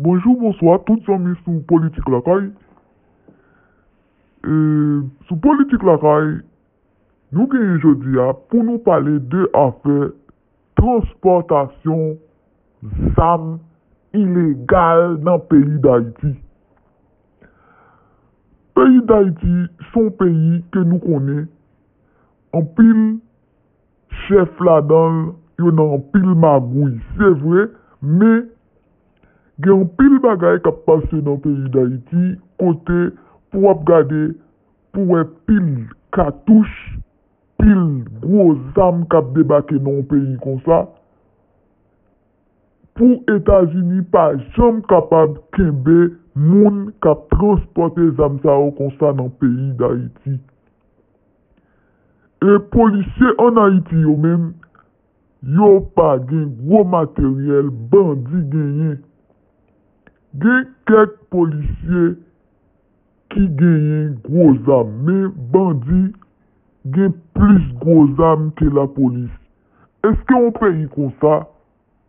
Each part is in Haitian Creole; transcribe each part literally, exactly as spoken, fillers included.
Bonjou, bonswa, tout zanmi sou Politik Lakay. E, sou Politik Lakay, nou genyen jodi a pou nou pale de afè transpòtasyon zam ilegal nan peyi Dayiti. Peyi Dayiti se yon peyi ke nou konnen anpil chèf ladan l, yo nan anpil magouy. Se vre, men gen anpil bagay k ap pase nan peyi Dayiti, kote pou w ap gade, pou w wè pil katouch, pil gwo zam k ap debake nan yon peyi konsa, pou Etazini pa janm kapab kenbe moun k ap transpòte zam sa yo konsa nan peyi Dayiti. E polisye ann Ayiti yo menm, yo pa gen gwo materyèl bandi genyen. Gen kèk polisye ki genyen gwo zam, men bandi gen plis gwo zam ke lapolis. Èske yon peyi konsa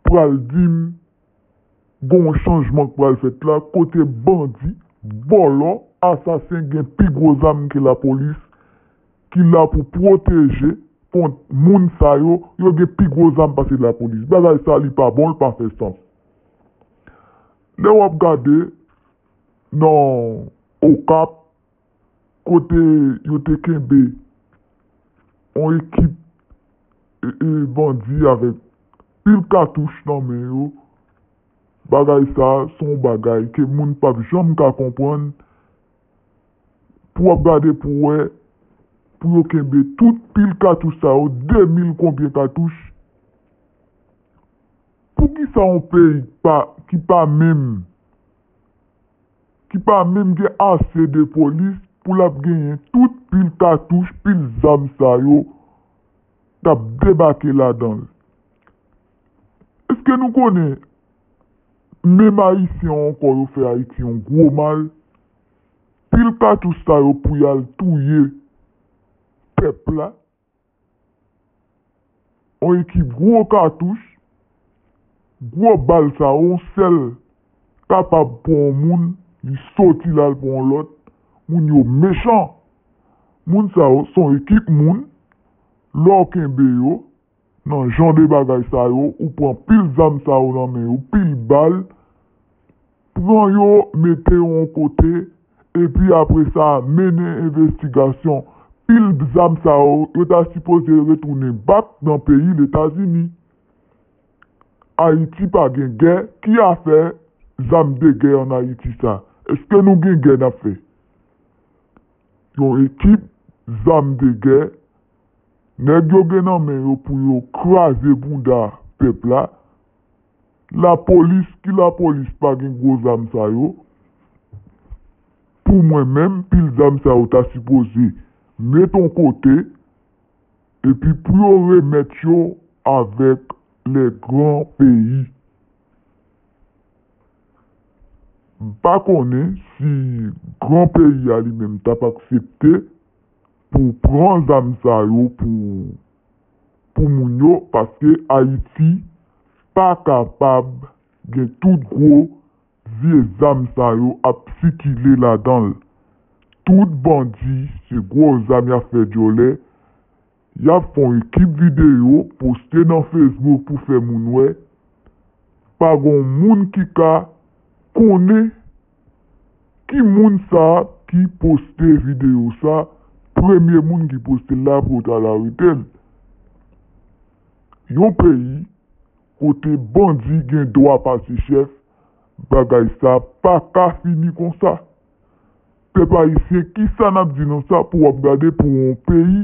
pral di m gon chanjman k pral fèt la, kote bandi, vòlò, asasen gen pi gwo zam ke lapolis, ki la pou pwoteje kont moun sa yo, yo gen pi gwo zam pase lapolis. Bagay sa, li pa bon, li pa fè sans. Lè w ap gade nan Okap, kote yo te kenbe yon ekip, e, e, bandi avèk pil katouch nan men yo. Bagay sa, se yon bagay ke moun p ap janm ka konprann. Pou w ap gade pou w wè, pou yo kenbe tout pil katouch sa yo, de mil konbyen katouch. Poukisa yon peyi pa, ki pa menm, ki pa menm gen ase de polis pou l ap genyen tout pil katouch, pil zam sa yo k ap debake ladan l? Èske nou konnen menm Ayisyen ankò yo fè Ayiti yon gwo mal? Pil katouch sa yo pou y al touye pèp la. Yon ekip gwo katouch, gwo bal sa yo, yon sèl kapab pran yon moun, li soti l al pran yon lòt. Moun yo mechan. Moun sa yo se yon ekip moun, lè w kenbe yo, nan jan de bagay sa yo, ou pran pil zam sa yo nan men yo, pil bal, pran yo, mete yo yon kote, epi apre sa, mennen envestigasyon. Pil zam sa yo, yo ta sipoze retounen bak nan peyi Letazini. Ayiti pa gen gè, ki afè zam de gè ann Ayiti sa? Èske nou gen gè n ap fè? Yon ekip zam de gè, nèg yo gen nan men yo pou yo kraze bounda pèp la. Lapolis, ki lapolis pa gen gwo zam sa yo? Pou mwen menm, pil zam sa yo ta sipoze met yon kote, epi pou yo remèt yo avèk lè gran peyi. M pa konnen si gran peyi a li menm t ap aksepte pou pran zam sa yo pou, pou moun yo, paske Ayiti pa kapab gen tout gwo vye zam sa yo ap sikile ladan l. Tout bandi, se gwo zam y ap fè djòlè, y ap fè yon ekip videyo, poste nan Facebook pou fè moun wè. Pa gon moun ki ka konnen ki moun sa a ki poste videyo sa, premye moun ki poste l la pou yo t al arete l. Yon peyi kote bandi gen dwa pase chèf, bagay sa pa ka fini konsa. Pèp ayisyen, kisa n ap di nan sa pou w ap gade pou yon peyi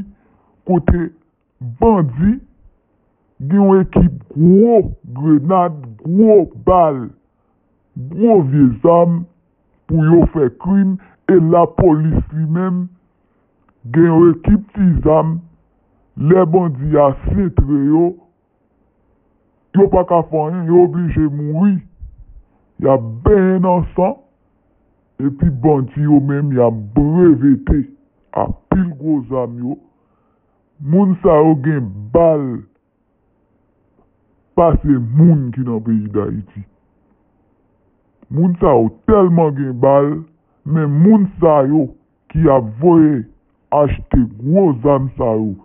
kote bandi gen yon ekip gwo grenad, gwo bal, gwo vye zam pou yo fè krim, e lapolis li menm gen yon ekip ti zam, lè bandi a sentre yo, yo pa ka fè anyen, yo oblije mouri. Y ap benyen nan san, epi bandi yo menm, y ap brevete ak pil gwo zam yo. Moun sa yo gen bal pase moun ki nan peyi Dayiti. Moun sa yo tèlman gen bal, men moun sa yo ki ap voye achte gwo zam sa yo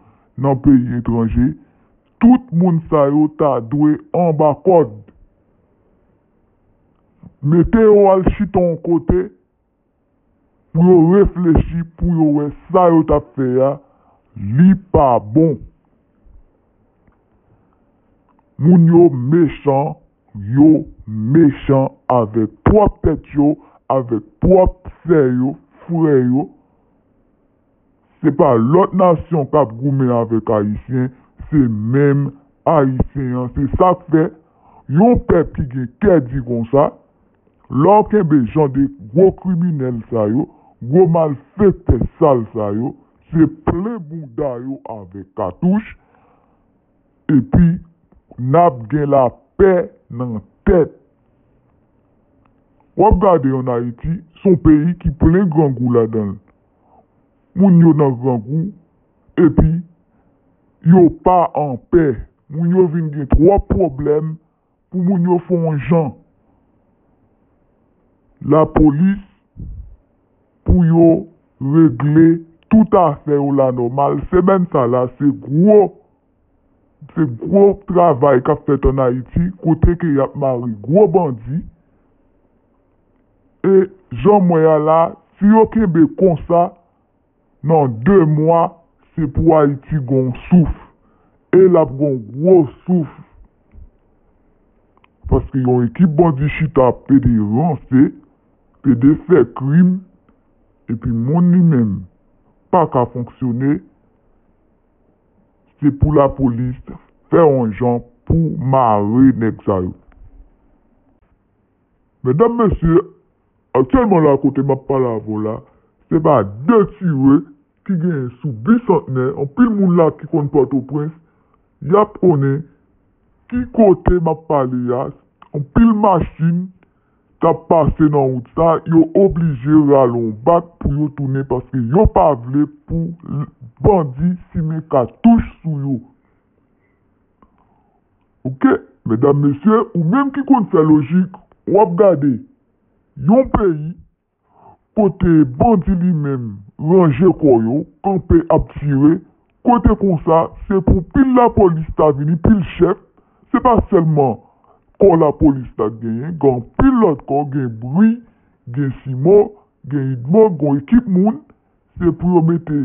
nan peyi etranje, tout moun sa yo ta dwe anba kòd. Mete yo al chita yon kote pou yo reflechi, pou yo wè sa yo t ap fè a, li pa bon. Moun yo mechan, yo mechan avèk pwòp tèt yo, avèk pwòp sè yo, frè yo. Se pa lòt nasyon k ap goumen avèk Ayisyen, se menm Ayisyen an. Se sa k fè yon pèp ki gen kè di konsa, lè w kenbe jan de gwo kriminèl sa yo, gwo malfektè sal sa yo, se plen bouda yo avèk katouch, epi n ap gen lapè nan tèt. W ap gade ann Ayiti, se yon peyi ki plen grangou ladan l. Moun yo nan grangou, epi yo pa anpè. Moun yo vin gen twòp pwoblèm pou moun yo fè yon jan. Lapolis pou yo regle tout afè yo la nòmal. Semèn sa la, se gwo, se gwo travay k ap fèt ann Ayiti, kote ke y ap mare gwo bandi. E jan m wè a la, si yo kenbe konsa, nan de mwa, se pou Ayiti gon souf. E l ap gon gwo souf. Paske yon ekip bandi chita ap pede ranse, pede fè krim, epi moun li menm pa ka fonksyone, se pou lapolis fè yon jan pou mare nèg sa yo. Medam, mesye, aktyèlman la kote m ap pale avè w la, se pa de tire ki genyen sou Bisantnè, anpil moun la ki konn Pòtoprens, y ap konnen ki kote m ap pale a, anpil machin k ap pase nan wout sa, yo oblije rale yon bak pou yo tounen paske yo pa vle pou l-, bandi simen katouch sou yo. Oke, medam, mesye, ou menm ki konn fè lojik, w ap gade yon peyi kote bandi li menm ranje kò yo, kanpe ap tire, kote konsa se pou pil lapolis ta vini, pil chèf, se pa sèlman kò lapolis la k genyen, gen anpil lòt kò, gen bri, gen simo, gen idmo, gen ekip moun, se pou yo mete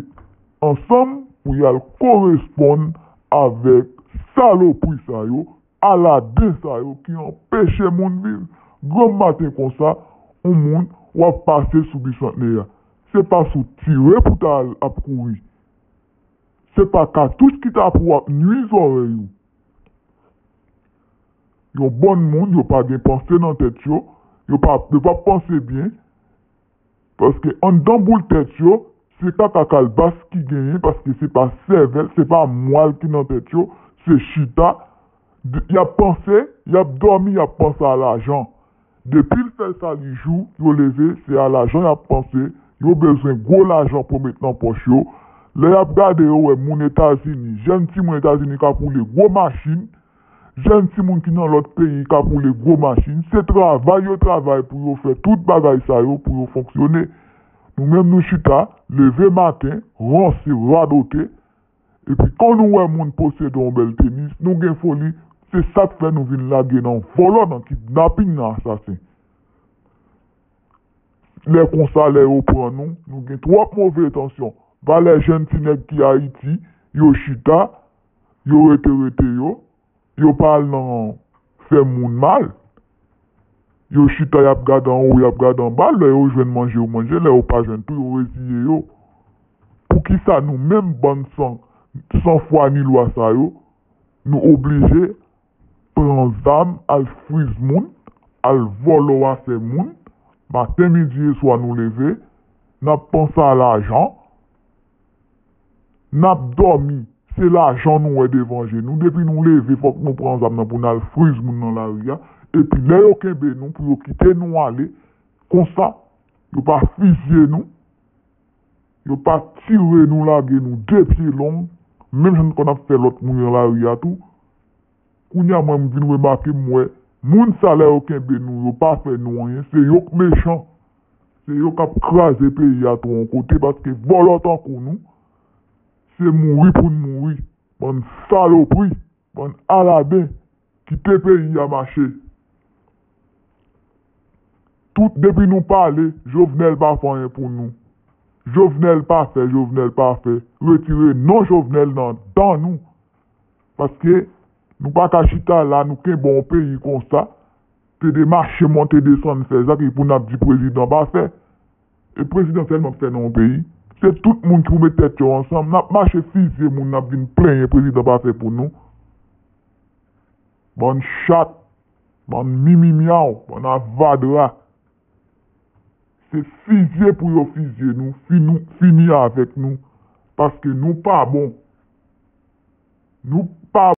ansanm pou y al koresponn avèk salopri sa yo, aladen sa yo ki anpeche moun viv. Granmmaten konsa, yon moun w ap pase sou Bisantnè a. Se pa sou tire pou ta al ap kouri. Se pa katouch ki ta pou ap nwi zòrèy ou. Yon bann moun, yo pa gen panse nan tèt yo, yo pa, yo pa panse byen, paske anndan boul tèt yo, se kaka kalbas ki genyen, paske se pa sèvèl, se pa mwal ki nan tèt yo, se chita, y ap panse, y ap dòmi, y ap panse a lajan. Depi l fè sa li jou, yo leve, se a lajan y ap panse, yo bezwen gwo lajan pou met nan pòch yo. Lè y ap gade, yo wè moun Etazini, jèn timoun Etazini k ap woule gwo machin, jèn timoun ki nan lòt peyi k ap woule gwo machin, se travay yo travay pou yo fè tout bagay sa yo pou yo fonksyone. Nou menm nou chita, leve maten, ranse, radote, epi kan nou wè moun posede yon bèl tenis, nou gen foli, se sa k fè nou vin lage nan vòlò, nan kidnaping, nan asasen. Lè konsa, lè yo pran nou, nou gen twòp move entansyon. Valè jèn ti nèg ki Ayiti, yo chita, yo rete rete yo, yo pa al nan fè moun mal. Yo chita, y ap gade anwo, y ap gade anba, lè yo jwenn manje, yo manje, lè yo pa jwenn tou, yo reziye yo. Poukisa nou menm bann san, san fwa ni lwa sa yo, nou oblije pran zam, al friz moun, al vòlò afè moun, maten, midi e swa nou leve, n ap panse a lajan, n ap dòmi, se lajan nou wè devan je nou. Depi nou leve, fòk nou pran zam nan pou n al friz moun nan lari a. Epi lè yo kenbe nou, pou yo kite nou ale, konsa, yo pa fizye nou, yo pa tire nou, lage nou de pye long, menm jan n konn ap fè lòt moun nan lari a tou. Kounye a, mwen, m vin remake, m wè Moun sa lè yo kenbe nou, yo pa fè nou anyen, se yo k mechan. Se yo k ap kraze peyi a tou yon kote, paske vòlò tankou nou, se mouri pou n mouri. Bann salopri, bann alaben, kite peyi a mache. Tout depi nou pale, Jovenel pa fè anyen pou nou. Jovenel pa fè, Jovenel pa fè. Retire non Jovenel nan dan nou. Paske nou pa ka chita la, nou kenbe yon peyi konsa, te de mache monte desann fè zak, epi pou n ap di prezidan pa fè. E prezidan sèlman k fè nan yon peyi. Se tout moun ki pou met tèt yo ansanm, n ap mache fizye moun, n ap vin plenyen prezidan pa fè pou nou. Bann chat, bann mimimyaw, bann avadra. Se fizye pou yo fizye nou, fini, fini avèk nou, paske nou pa bon. Nou pa